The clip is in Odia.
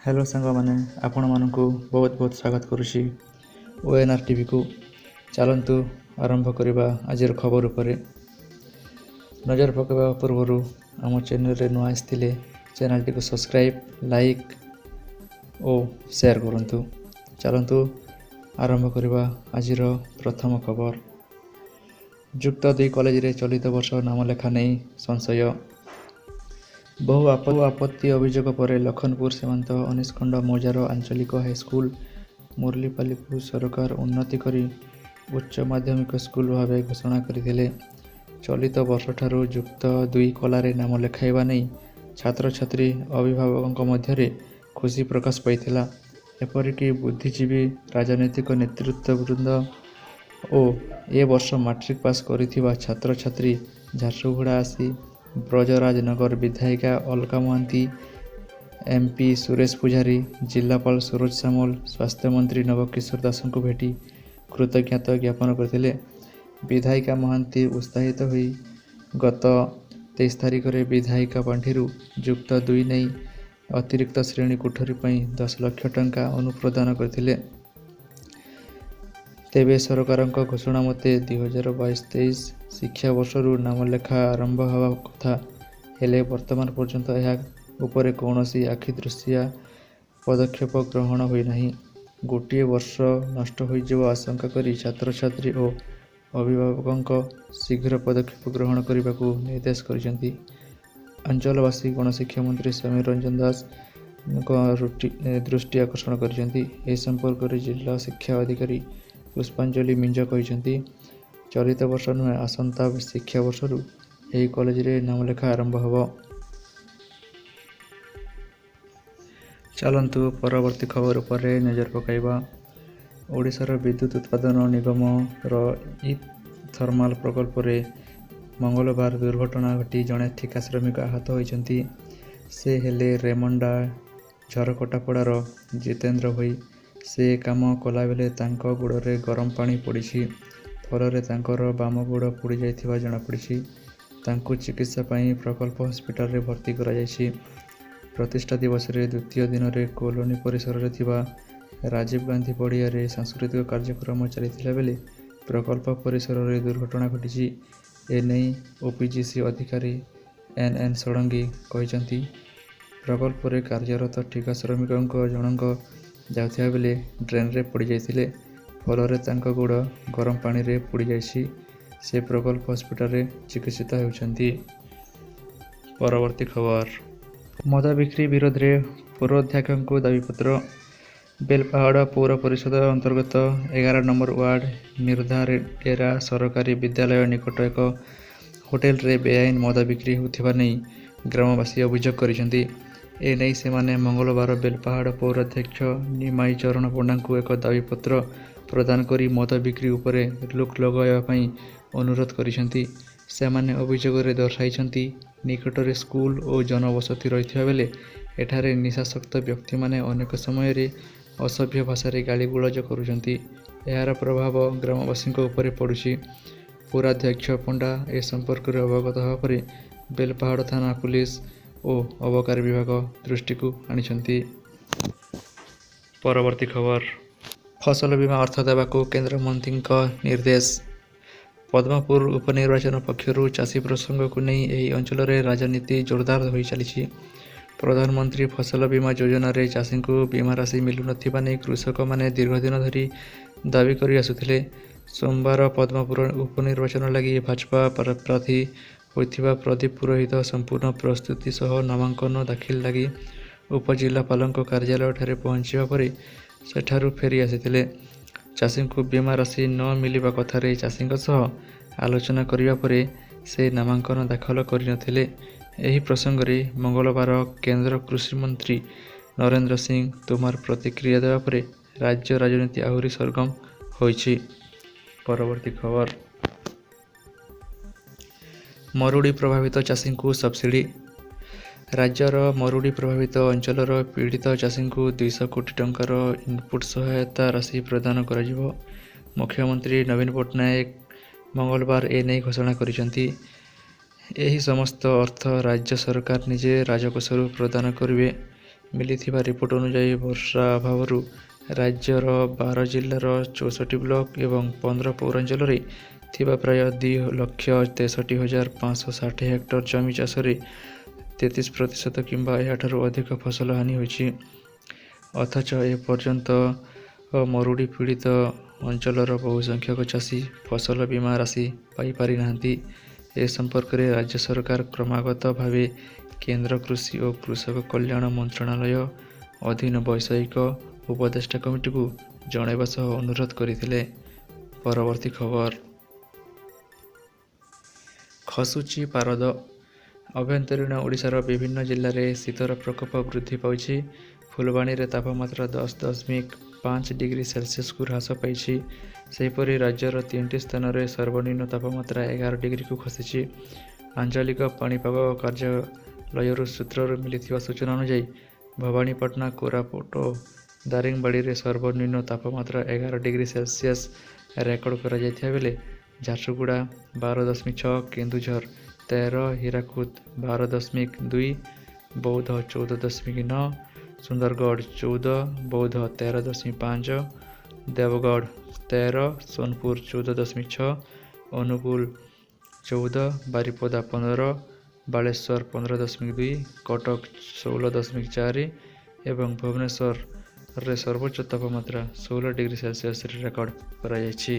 ହ୍ୟାଲୋ ସାଙ୍ଗମାନେ, ଆପଣମାନଙ୍କୁ ବହୁତ ବହୁତ ସ୍ୱାଗତ କରୁଛି ONR ଟିଭିକୁ। ଚାଲନ୍ତୁ ଆରମ୍ଭ କରିବା ଆଜିର ଖବର ଉପରେ। ନଜର ପକାଇବା ପୂର୍ବରୁ ଆମ ଚ୍ୟାନେଲରେ ନୂଆ ଆସିଥିଲେ ଚ୍ୟାନେଲଟିକୁ ସବସ୍କ୍ରାଇବ୍, ଲାଇକ୍ ଓ ସେୟାର କରନ୍ତୁ। ଚାଲନ୍ତୁ ଆରମ୍ଭ କରିବା ଆଜିର ପ୍ରଥମ ଖବର। ଯୁକ୍ତ ଦୁଇ କଲେଜରେ ଚଳିତ ବର୍ଷ ନାମଲେଖା ନେଇ ସଂଶୟ। ବହୁ ଆପତ୍ତି ଅଭିଯୋଗ ପରେ ଲଖନପୁର ସୀମାନ୍ତ ଅନିଶଖଣ୍ଡ ମୌଜାର ଆଞ୍ଚଳିକ ହାଇସ୍କୁଲ ମୁରଲିପାଲିକୁ ସରକାର ଉନ୍ନତି କରି ଉଚ୍ଚ ମାଧ୍ୟମିକ ସ୍କୁଲ ଭାବେ ଘୋଷଣା କରିଥିଲେ। ଚଳିତ ବର୍ଷଠାରୁ ଯୁକ୍ତ ଦୁଇ କଲାରେ ନାମ ଲେଖାଇବା ନେଇ ଛାତ୍ରଛାତ୍ରୀ, ଅଭିଭାବକଙ୍କ ମଧ୍ୟରେ ଖୁସି ପ୍ରକାଶ ପାଇଥିଲା। ଏପରିକି ବୁଦ୍ଧିଜୀବୀ, ରାଜନୈତିକ ନେତୃବୃନ୍ଦ ଓ ଏ ବର୍ଷ ମାଟ୍ରିକ ପାସ୍ କରିଥିବା ଛାତ୍ରଛାତ୍ରୀ ଝାରସୁଗୁଡ଼ା ଆସି ବ୍ରଜରାଜନଗର ବିଧାୟିକା ଅଲକା ମହାନ୍ତି, ଏମ୍ପି ସୁରେଶ ପୂଜାରୀ, ଜିଲ୍ଲାପାଳ ସରୋଜ ସାମଲ, ସ୍ୱାସ୍ଥ୍ୟମନ୍ତ୍ରୀ ନବକିଶୋର ଦାସଙ୍କୁ ଭେଟି କୃତଜ୍ଞତା ଜ୍ଞାପନ କରିଥିଲେ। ବିଧାୟିକା ମହାନ୍ତି ଉତ୍ସାହିତ ହୋଇ ଗତ 23 ତାରିଖରେ ବିଧାୟିକା ପାଣ୍ଠିରୁ ଯୁକ୍ତ ଦୁଇ ନେଇ ଅତିରିକ୍ତ ଶ୍ରେଣୀ କୋଠରୀ ପାଇଁ 10 ଲକ୍ଷ ଟଙ୍କା ଅନୁପ୍ରଦାନ କରିଥିଲେ। ତେବେ ସରକାରଙ୍କ ଘୋଷଣା ମତେ 2022-23 ଶିକ୍ଷାବର୍ଷରୁ ନାମଲେଖା ଆରମ୍ଭ ହେବା କଥା। ହେଲେ ବର୍ତ୍ତମାନ ପର୍ଯ୍ୟନ୍ତ ଏହା ଉପରେ କୌଣସି ଆଖିଦୃଶିଆ ପଦକ୍ଷେପ ଗ୍ରହଣ ହୋଇନାହିଁ। ଗୋଟିଏ ବର୍ଷ ନଷ୍ଟ ହୋଇଯିବା ଆଶଙ୍କା କରି ଛାତ୍ରଛାତ୍ରୀ ଓ ଅଭିଭାବକଙ୍କ ଶୀଘ୍ର ପଦକ୍ଷେପ ଗ୍ରହଣ କରିବାକୁ ନିର୍ଦ୍ଦେଶ କରିଛନ୍ତି। ଅଞ୍ଚଳବାସୀ ଗଣଶିକ୍ଷା ମନ୍ତ୍ରୀ ସମୀର ରଞ୍ଜନ ଦାଶଙ୍କ ଦୃଷ୍ଟି ଆକର୍ଷଣ କରିଛନ୍ତି। ଏ ସମ୍ପର୍କରେ ଜିଲ୍ଲା ଶିକ୍ଷା ଅଧିକାରୀ ପୁଷ୍ପାଞ୍ଜଳି ମିଞ୍ଜ କହିଛନ୍ତି, ଚଳିତ ବର୍ଷ ନୁହେଁ, ଆସନ୍ତା ଶିକ୍ଷାବର୍ଷରୁ ଏହି କଲେଜରେ ନାମଲେଖା ଆରମ୍ଭ ହେବ। ଚାଲନ୍ତୁ ପରବର୍ତ୍ତୀ ଖବର ଉପରେ ନଜର ପକାଇବା। ଓଡ଼ିଶାର ବିଦ୍ୟୁତ ଉତ୍ପାଦନ ନିଗମର ଇ-ଥର୍ମାଲ ପ୍ରକଳ୍ପରେ ମଙ୍ଗଳବାର ଦୁର୍ଘଟଣା ଘଟି ଜଣେ ଠିକା ଶ୍ରମିକ ଆହତ ହୋଇଛନ୍ତି। ସେ ହେଲେ ରେମଣ୍ଡା ଝରକଟାପଡ଼ାର ଜିତେନ୍ଦ୍ର ଭୋଇ। ସେ କାମ କଲାବେଳେ ତାଙ୍କ ଗୋଡ଼ରେ ଗରମ ପାଣି ପଡ଼ିଛି। ଫଳରେ ତାଙ୍କର ବାମ ଗୋଡ଼ ପୋଡ଼ିଯାଇଥିବା ଜଣାପଡ଼ିଛି। ତାଙ୍କୁ ଚିକିତ୍ସା ପାଇଁ ପ୍ରକଳ୍ପ ହସ୍ପିଟାଲରେ ଭର୍ତ୍ତି କରାଯାଇଛି। ପ୍ରତିଷ୍ଠା ଦିବସରେ ଦ୍ୱିତୀୟ ଦିନରେ କଲୋନୀ ପରିସରରେ ଥିବା ରାଜୀବ ଗାନ୍ଧୀ ପଡ଼ିଆରେ ସାଂସ୍କୃତିକ କାର୍ଯ୍ୟକ୍ରମ ଚାଲିଥିଲା ବେଳେ ପ୍ରକଳ୍ପ ପରିସରରେ ଦୁର୍ଘଟଣା ଘଟିଛି। ଏନେଇ ଓପିଜିସି ଅଧିକାରୀ ଏନ୍ ଏନ୍ ଷଡ଼ଙ୍ଗୀ କହିଛନ୍ତି, ପ୍ରକଳ୍ପରେ କାର୍ଯ୍ୟରତ ଠିକା ଶ୍ରମିକ ଜଣଙ୍କ ଯାଉଥିବା ବେଳେ ଡ୍ରେନ୍ରେ ପଡ଼ିଯାଇଥିଲେ। ଫଳରେ ତାଙ୍କ ଗୋଡ଼ ଗରମ ପାଣିରେ ପୋଡ଼ିଯାଇଛି। ସେ ପ୍ରକଳ୍ପ ହସ୍ପିଟାଲରେ ଚିକିତ୍ସିତ ହେଉଛନ୍ତି। ପରବର୍ତ୍ତୀ ଖବର। ମଦ ବିକ୍ରି ବିରୋଧରେ ପୌରାଧ୍ୟକ୍ଷଙ୍କୁ ଦାବିପତ୍ର। ବେଲପାହାଡ଼ ପୌର ପରିଷଦ ଅନ୍ତର୍ଗତ 11 ନମ୍ବର ୱାର୍ଡ ମିର୍ଦ୍ଧାଡେରା ସରକାରୀ ବିଦ୍ୟାଳୟ ନିକଟ ଏକ ହୋଟେଲରେ ବେଆଇନ ମଦ ବିକ୍ରି ହେଉଥିବା ନେଇ ଗ୍ରାମବାସୀ ଅଭିଯୋଗ କରିଛନ୍ତି। ଏନେଇ ସେମାନେ ମଙ୍ଗଳବାର ବେଲପାହାଡ଼ ପୌରାଧ୍ୟକ୍ଷ ନିମାଇଁ ଚରଣ ପଣ୍ଡାଙ୍କୁ ଏକ ଦାବିପତ୍ର ପ୍ରଦାନ କରି ମଦ ବିକ୍ରି ଉପରେ ରୋକ୍ ଲଗାଇବା ପାଇଁ ଅନୁରୋଧ କରିଛନ୍ତି। ସେମାନେ ଅଭିଯୋଗରେ ଦର୍ଶାଇଛନ୍ତି, ନିକଟରେ ସ୍କୁଲ ଓ ଜନବସତି ରହିଥିବା ବେଳେ ଏଠାରେ ନିଶାସକ୍ତ ବ୍ୟକ୍ତିମାନେ ଅନେକ ସମୟରେ ଅସଭ୍ୟ ଭାଷାରେ ଗାଳିଗୁଲଜ କରୁଛନ୍ତି। ଏହାର ପ୍ରଭାବ ଗ୍ରାମବାସୀଙ୍କ ଉପରେ ପଡ଼ୁଛି। ପୌରାଧ୍ୟକ୍ଷ ପଣ୍ଡା ଏ ସମ୍ପର୍କରେ ଅବଗତ ହେବା ପରେ ବେଲପାହାଡ଼ ଥାନା ପୁଲିସ ଓ ଅବକାରୀ ବିଭାଗ ଦୃଷ୍ଟିକୁ ଆଣିଛନ୍ତି। ପରବର୍ତ୍ତୀ ଖବର। ଫସଲ ବୀମା ଅର୍ଥ ଦେବାକୁ କେନ୍ଦ୍ରମନ୍ତ୍ରୀଙ୍କ ନିର୍ଦ୍ଦେଶ। ପଦ୍ମପୁର ଉପନିର୍ବାଚନ ପକ୍ଷରୁ ଚାଷୀ ପ୍ରସଙ୍ଗକୁ ନେଇ ଏହି ଅଞ୍ଚଳରେ ରାଜନୀତି ଜୋରଦାର ହୋଇ ଚାଲିଛି। ପ୍ରଧାନମନ୍ତ୍ରୀ ଫସଲ ବୀମା ଯୋଜନାରେ ଚାଷୀଙ୍କୁ ବୀମା ରାଶି ମିଳୁନଥିବା ନେଇ କୃଷକମାନେ ଦୀର୍ଘଦିନ ଧରି ଦାବି କରି ଆସୁଥିଲେ। ସୋମବାର ପଦ୍ମପୁର ଉପନିର୍ବାଚନ ଲାଗି ଭାଜପା ପ୍ରାର୍ଥୀ ହୋଇଥିବା ପ୍ରଦୀପ ପୁରୋହିତ ସମ୍ପୂର୍ଣ୍ଣ ପ୍ରସ୍ତୁତି ସହ ନାମାଙ୍କନ ଦାଖିଲ ଲାଗି ଉପଜିଲ୍ଲାପାଳଙ୍କ କାର୍ଯ୍ୟାଳୟଠାରେ ପହଞ୍ଚିବା ପରେ ସେଠାରୁ ଫେରି ଆସିଥିଲେ। ଚାଷୀଙ୍କୁ ବୀମା ରାଶି ନ ମିଳିବା କଥାରେ ଚାଷୀଙ୍କ ସହ ଆଲୋଚନା କରିବା ପରେ ସେ ନାମାଙ୍କନ ଦାଖଲ କରିନଥିଲେ। ଏହି ପ୍ରସଙ୍ଗରେ ମଙ୍ଗଳବାର କେନ୍ଦ୍ର କୃଷିମନ୍ତ୍ରୀ ନରେନ୍ଦ୍ର ସିଂ ତୋମାର ପ୍ରତିକ୍ରିୟା ଦେବା ପରେ ରାଜ୍ୟ ରାଜନୀତି ଆହୁରି ସରଗରମ ହୋଇଛି। ପରବର୍ତ୍ତୀ ଖବର। ମରୁଡ଼ି ପ୍ରଭାବିତ ଚାଷୀଙ୍କୁ ସବସିଡି। ରାଜ୍ୟର ମରୁଡ଼ି ପ୍ରଭାବିତ ଅଞ୍ଚଳର ପୀଡ଼ିତ ଚାଷୀଙ୍କୁ 200 କୋଟି ଟଙ୍କାର ଇନପୁଟ୍ ସହାୟତା ରାଶି ପ୍ରଦାନ କରାଯିବ। ମୁଖ୍ୟମନ୍ତ୍ରୀ ନବୀନ ପଟ୍ଟନାୟକ ମଙ୍ଗଳବାର ଏନେଇ ଘୋଷଣା କରିଛନ୍ତି। ଏହି ସମସ୍ତ ଅର୍ଥ ରାଜ୍ୟ ସରକାର ନିଜେ ରାଜକୋଷରୁ ପ୍ରଦାନ କରିବେ। ମିଳିଥିବା ରିପୋର୍ଟ ଅନୁଯାୟୀ ବର୍ଷା ଅଭାବରୁ ରାଜ୍ୟର 12 ଜିଲ୍ଲାର 64 ବ୍ଲକ ଏବଂ 15 ପୌରାଞ୍ଚଳରେ ଥିବା ପ୍ରାୟ 2,63,560 ହେକ୍ଟର ଜମି ଚାଷରେ 33% କିମ୍ବା ଏହାଠାରୁ ଅଧିକ ଫସଲ ହାନି ହୋଇଛି। ଅଥଚ ଏପର୍ଯ୍ୟନ୍ତ ମରୁଡ଼ି ପୀଡ଼ିତ ଅଞ୍ଚଳର ବହୁ ସଂଖ୍ୟକ ଚାଷୀ ଫସଲ ବୀମା ରାଶି ପାଇପାରି ନାହାନ୍ତି। ଏ ସମ୍ପର୍କରେ ରାଜ୍ୟ ସରକାର କ୍ରମାଗତ ଭାବେ କେନ୍ଦ୍ର କୃଷି ଓ କୃଷକ କଲ୍ୟାଣ ମନ୍ତ୍ରଣାଳୟ ଅଧୀନ ବୈଷୟିକ ଉପଦେଷ୍ଟା କମିଟିକୁ ଜଣାଇବା ସହ ଅନୁରୋଧ କରିଥିଲେ। ପରବର୍ତ୍ତୀ ଖବର। ଖସୁଛି ପାରଦ। ଆଭ୍ୟନ୍ତରୀଣ ଓଡ଼ିଶାର ବିଭିନ୍ନ ଜିଲ୍ଲାରେ ଶୀତର ପ୍ରକୋପ ବୃଦ୍ଧି ପାଉଛି। ଫୁଲବାଣୀରେ ତାପମାତ୍ରା 10.5 ଡିଗ୍ରୀ ସେଲସିୟସକୁ ହ୍ରାସ ପାଇଛି। ସେହିପରି ରାଜ୍ୟର ତିନିଟି ସ୍ଥାନରେ ସର୍ବନିମ୍ନ ତାପମାତ୍ରା 11 ଡିଗ୍ରୀକୁ ଖସିଛି। ଆଞ୍ଚଳିକ ପାଣିପାଗ କାର୍ଯ୍ୟାଳୟରୁ ସୂତ୍ରରୁ ମିଳିଥିବା ସୂଚନା ଅନୁଯାୟୀ ଭବାନୀପାଟଣା, କୋରାପୁଟ ଓ ଦାରିଙ୍ଗବାଡ଼ିରେ ସର୍ବନିମ୍ନ ତାପମାତ୍ରା 11 ଡିଗ୍ରୀ ସେଲସିୟସ ରେକର୍ଡ କରାଯାଇଥିବା ବେଳେ ଝାରସୁଗୁଡ଼ା 12.6, କେନ୍ଦୁଝର 13, ହୀରାକୁଦ 12.2, ବୌଦ୍ଧ 14.9, ସୁନ୍ଦରଗଡ଼ 14, ବୌଦ୍ଧ 13.5, ଦେବଗଡ଼ 13, ସୋନପୁର 14.6, ଅନୁଗୁଳ 14, ବାରିପଦା 15, ବାଲେଶ୍ୱର 15.2, କଟକ 16.4 ଏବଂ ଭୁବନେଶ୍ୱରରେ ସର୍ବୋଚ୍ଚ ତାପମାତ୍ରା 16 ଡିଗ୍ରୀ ସେଲସିୟସରେ ରେକର୍ଡ କରାଯାଇଛି।